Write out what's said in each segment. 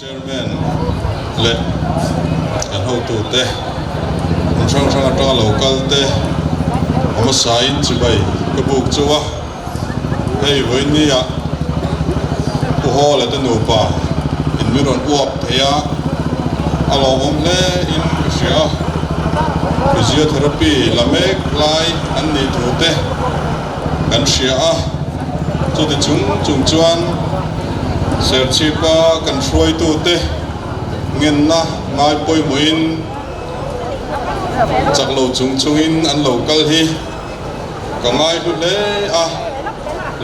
Chairman leh kan hotute hmun hrang hrang atanga lo kal te a hmasain chibai ka buk chu a, hei vawinia Pu Hawla te nupa in min rawn uap thei a, a lawmawm hle in ka hria a, physiotherapy la mek lai an nih thu te kan hria a, chuti chung chung chuan Serchhipa kan hruaitute ngenna ngai pawimawhin chak lo chung chungin an lo kal hi ka ngai hlu hle a,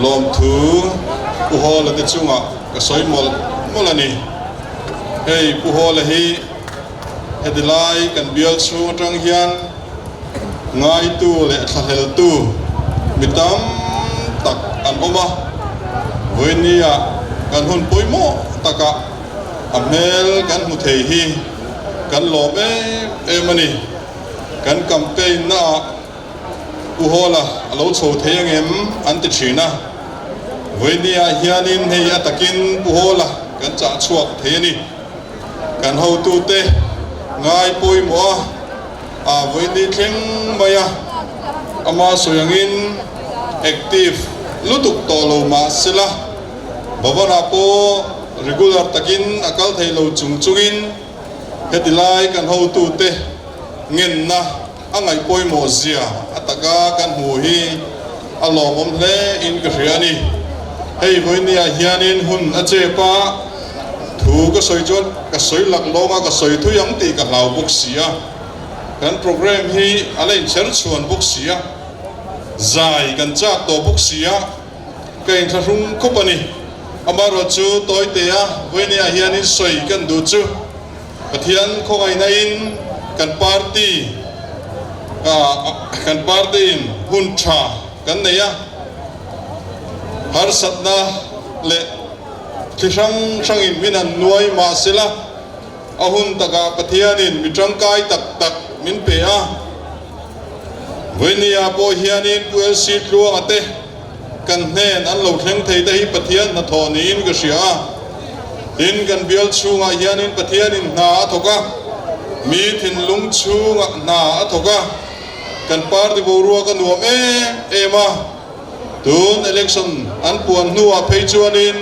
lawmthu Pu Hawla te chungah ka sawi mawlh mawlh a ni. Hei Pu Hawla hi heti lai kan bial chhung atang hian Ngaitu leh thlahleltu mi tam tak an awm a, vawinia kan hun pawimawh takah a hmel kan hmu thei hi kan lawm em em a ni. Kan campaign naah Pu Hawla a lo chho thei angem an ti thin a, vawinia hianin hei a takin Pu Hawla kan chah chhuak thei a ni. Kan hotute ngai pawimawh a. A vawiin thleng mai a, ama sawi angin active lutuk tawh lo mah sela, Bhavan-ah pawh regular takin a kal thei lo chung chungin heti lai kan hotute ngenna a ngaih pawimawh zia a taka kan hmuh hi a lawmawm hle in ka hria a ni. Hei vawinia hianin hun a chep a, thu ka sawi chuan ka sawi lak lawng a, ka sawi thui ang tih ka hlau bawk si a, kan programme hi a la inchher chhuan bawk si a, zai kan chak tawh bawk si a, ka inthlahrung khawp a ni. Amaherawhchu Tawitea vawinia hianin sawi kan duh chu. Pathian khawngaihna in kan party kan party in hun tha kan nei a, harsatna leh thli hrang hrang in min han nuai mah sela a hun takah Pathian in mi tangkai tak tak min pe a. Vawinia pawh hianin Pu LC Tluanga te Kan hnen an lo thleng thei te hi Pathian hnathawh niin ka hria a. Tin, kan bial chhungah hianin Pathianin hna a thawk a, mi thinlung chhungah hna a thawk a, kan party boruak a nuam em em a. Tun election an puan hnuah phei chuanin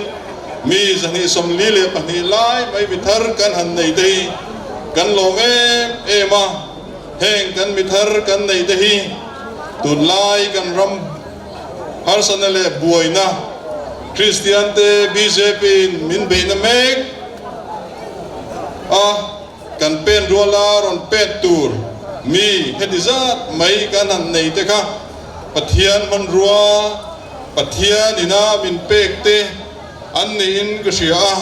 mi 242 lai mai mi thar kan han nei te hi kan lawm em em a. Heng kan mi thar kan nei te hi tunlai kan ram Harsatna leh buaina Kristian te bjp in min beihna mek a, kan pen ruala rawn pet tur mi heti zat mai kan han nei te kha Pathian hmanrua Pathian ina min pek te an niin ka hria a,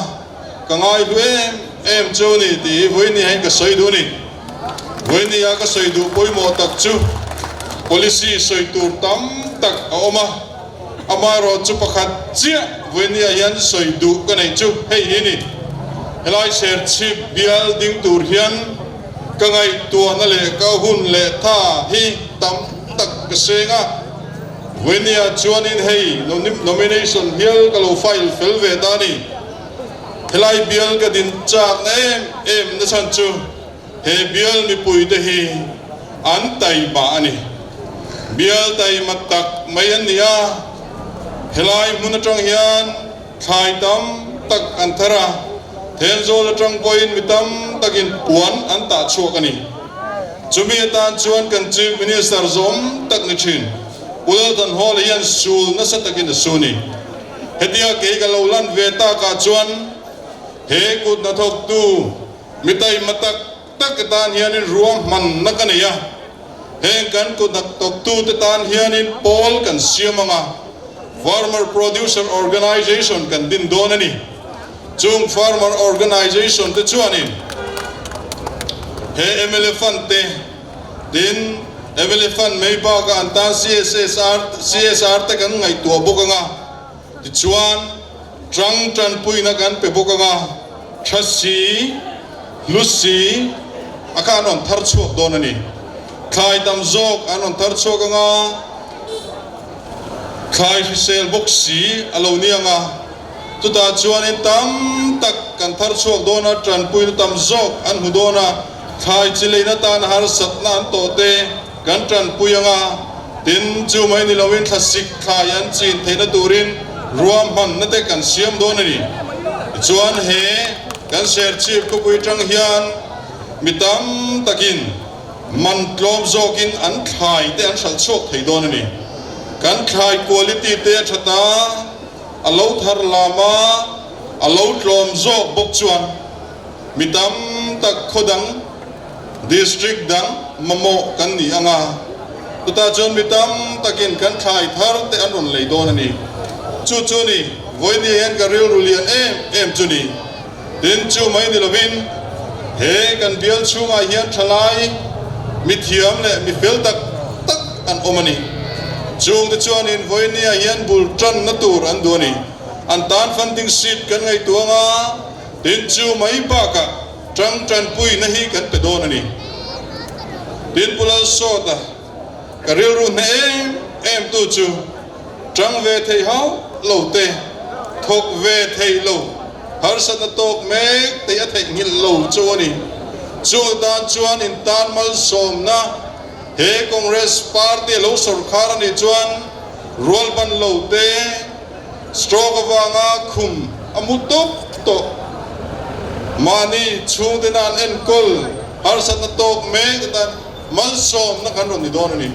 ka ngaihlu em em chu a ni tih hi vawiin hian ka sawi duh a ni. Vawinia ka sawi duh pawimawh tak chu policy sawi tur tam tak a awm a, amaherawh chu pakhat chiah vawinia hian sawi duh ka neih chu hei hi ni. Helai Serchhip bial ding tur hian ka ngaihtuahna leh ka hun leh tha hi tam tak ka seng a, vawinia chuanin hei nomination hial ka lo file fel ve ta a ni. Helai bial ka din chakna em em na chhan chu he bial mipuite hi an taima a ni. Bial taima tak mai an ni a, helai hmun atang hian thlai tam tak an thar a, Thenzawl atang pawhin mi tam takin puan an tah chhuak a ni. Chumi atan chuan kan Chief Minister zawm tak ni thin Pu Lalthanhawla hian sul nasa takin a su ni. Hetia kei ka lo lan ve takah chuan he kut hnathawktu mi taima tak tak tan hianin ruahmanna ka nei a, heng kan kut hnathawktute tan hianin pawl kan siam ang a, Farmer Producer Organization kan din dawn a ni. Chung Farmer Organization te chuanin he mla Fund te, Tin, mla Fund mai bakah an tan CSSR, CSR te kan ngaihtuah bawk ang a, tichuan tang tanpuina kan pe bawk ang a, tha si, hlu si a kha an rawn thar chhuak dawn a ni. Thlai tam zawk an rawn thar chhuak ang a, thlai hrisel bawk si a lo ni ang a. Chutah chuanin tam tak kan thar chhuak dawn a, tanpuina tam zawk an hmu dawn a, thlai chi leina tan harsatna an tawh te kan tanpui ang a, tin chu mai ni loin thlasik thlai an chin theihna turin ruahmanna te kan siam dawn a ni. Tichuan he kan Serchhip khawpui tang hian mi tam takin man tlawm zawkin an thlai te an hralh chhuak thei dawn a ni. Kan thlai quality te a tha ta, a lo thar lam a, a lo tlawm zawk bawk chuan mi tam tak khaw dang, district dang mamawh kan ni ang a, chutah chuan mi tam takin kan thlai thar te an rawn lei dawn a ni. Chu chu ni, vawinia hian ka rilru lian em em chu ni. Tin, chu mai ni lovin he kan bial chhungah hian thalai, mi thiam leh mi fel tak tak an awm a ni. Chungte chuanin vawinia hian bul tanna tur an duh a ni. An tan funding seat kan ngaihtuah ang a, tin chu mai bakah tang tanpuina hi kan pe dawn a ni. Tin, Pu Lalsawta ka rilru hneh em em tu chu tang ve thei hauh lo te, thawk ve thei lo, harsatna tawk mek tei a theihnghilh lo chu a ni. Chung atan chuan intan malsawmna he Congress party a lo sawrkhar a nih chuan rualban lo te, stroke avanga khum a mu tawp tawh. Mahni chhungte nan enkawl harsatna tawk mek atan Malsawmna kan rawn ni dawn a ni.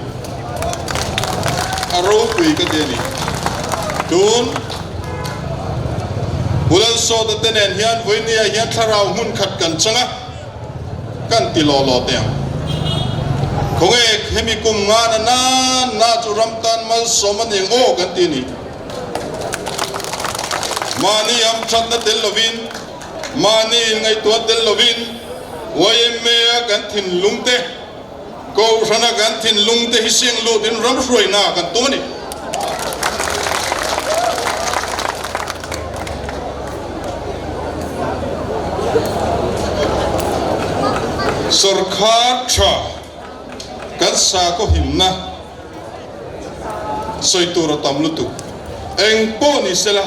A ropui ka ti a ni. Tun Bulalsawta te nen hian vawinia hian thlarau hmun khat kan chang a, kan ti law law teh ang. Khawnge hemi kum ngana na na chu ram tan malsawm a ni ang aw kan ti a ni. Mahni hamthatna tel lovin, Mahni inngaihtuah tel lovin YMA-a kan thinlung te, Kohhrana kan thinlung te hi sing lutin ram hruaina kan tum a ni. Sorkar tha kan sakhaw himna sawi tur a tam lutuk. Eng pawh ni sela.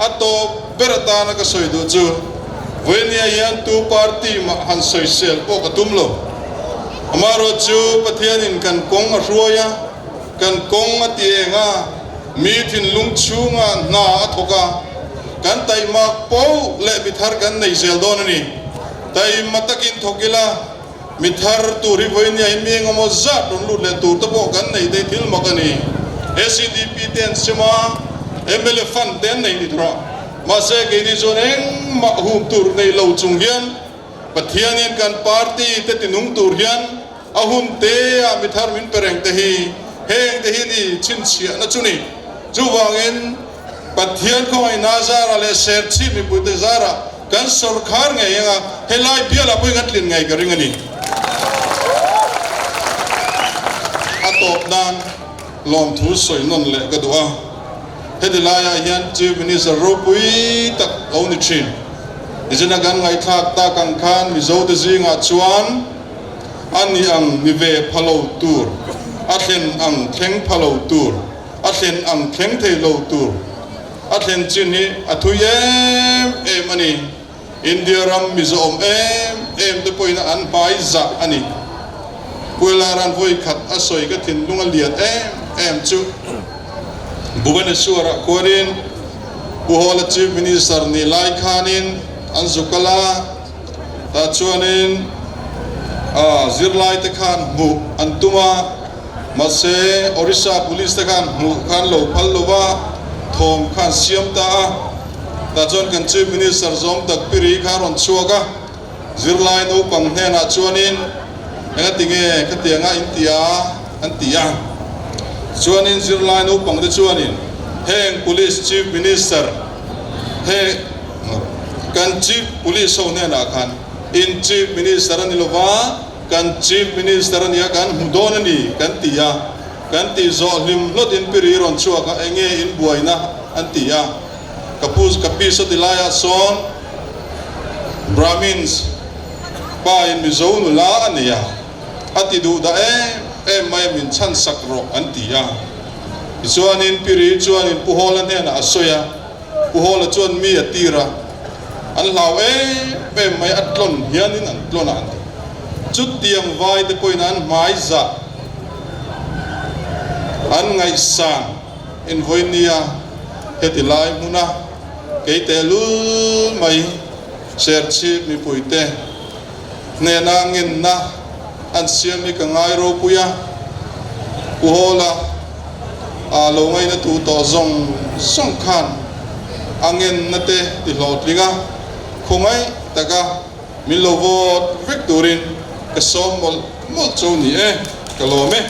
A tawp ber atana ka sawi duh chu Vawinia hian tu party mah han sawisel pawh ka tum lo. Amaherawh chu Pathianin kan kawng a hruai a, kan kawng a ti eng a, mi thinlung chhungah hna a thawk a, kan taihmak poh leh mi thar kan nei zel dawn a ni. Taima takin thawk ila, Mi thar tur hi vawinia hi mi engemaw zat rawn lut leh tur te pawh kan nei thei thil mak a ni. SEDP te an sem a, mla fund te an nei ni tur a, mahse keini chuan engmah hum tur nei lo chung hian Pathianin kan party te tinung tur hian a hun te ah mi thar min pe reng te hi heng te hi ni chhinchhiahna chu ni. Chuvangin Pathian khawngaihna zarah leh Serchhip mipuite zarah Kan sawrkhar ngei anga helai bialah pawhin kan tlin ngei ka ring a ni. A tawp nan lawmthu sawi nawn leh ka duh a, heti laiah hian Chief Minister ropui tak lo ni thin. Nichina kan ngaihthlak tak ang khan Mizote zingah chuan a ni ang ni ve pha lo tur, a thlen ang thleng pha lo tur, a thlen ang thleng thei lo tur, A thlen chin hi a thui em em a ni. India ram mi zawhawm em em te pawhin an hmai zah a ni. Kuelaran vawi khat a sawi ka thinlung a lian em em chu Bhubaneswar-ah khuanin Pu Hawla Chief Minister nih lai khanin an zu kal a, tah chuanin zirlai te khan hmuh an tum a. Mahse, Orissa Police te khan hmuh khan lo phal lo va, thawm khan siam ta a. Tah chuan kan Chief Minister zawm tak Piri kha a rawn chhuak a, zirlai naupang hnenah chuanin, Engati nge khatianga in ti a? an ti a. Tichuanin zirlai naupang te chuanin, Heng Police Chief Minister, he kan Chief Police ho hnenah khan in Chief Minister a ni lo va, Kan Chief Minister a nia kan hmu dawn a ni kan ti a, kan tih zawh hlim hlawt in piri rawn chhuak a enge in buaina an ti a, ka pu ka pi sawti laiah sawn Brahmins pa in Mizo nula a nei a, a ti duh dah em em mai a min chhan sak rawh an ti a, tichuanin piri chuanin Pu Hawla hnenah a sawi a. Pu Hawla chuan mi a tir a, an hlau em em mai, a tlawn hianin an tlawn a an ti. Chutiang vai te pawhin an hmai zah an ngaihsan invawinia heti lai hmuna kei tehlul mai Serchhip mipuite hnena ngenna an siam hi ka ngai ropui a, Pu Hawla a lo ngaina tu tawh zawng zawng khan a ngenna te ti hlawhtling a, khawngaih taka min lo vote vek turin ka sawm mawlh mawlh chu ni e, ka lawm e.